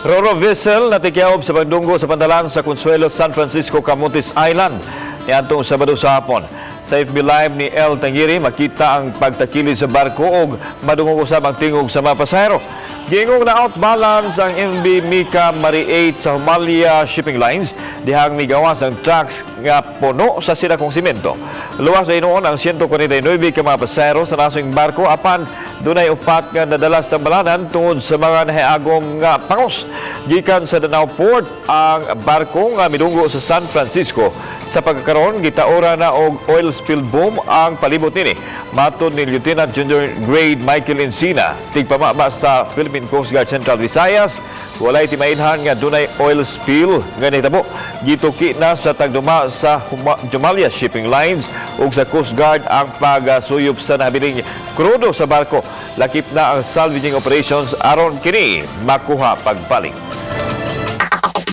Roro vessel natikyaob sa pagdunggo sa pandalan sa Consuelo, San Francisco, Camotes Island niadtong Sabado sa hapon. Sa FB Live ni El Tangiri, makita ang pagtakilid sa barko og madungog usab ang tingog sa mga pasahero. Giingong na outbalance ang MV Mika Marie 8 sa Humalia Shipping Lines dihang migawas ang trucks nga puno sa sinakong simento. Luwas sa hinuon ang 149 ka mga pasahero sa nasing barko, apan dunay upat nga nadala sa tambalanan tungod sa mga nahiagom nga pangos. Gikan sa Danao Port ang barko nga midunggo sa San Francisco. Sa pagkakaroon, gitaora na og oil spill boom ang palibot nini. Matod ni Lieutenant Junior Grade Michael Encina, tigpamaba sa Philippine Coast Guard Central Visayas, walay timailhan nga dunay oil spill nga nahitabo. Gituki na sa tagduma sa Jumalia Shipping Lines ug sa Coast Guard ang pagsuyop sa nahabiling krudo sa barko. Lakip na ang salvaging operations aron kini makuha pagbalik.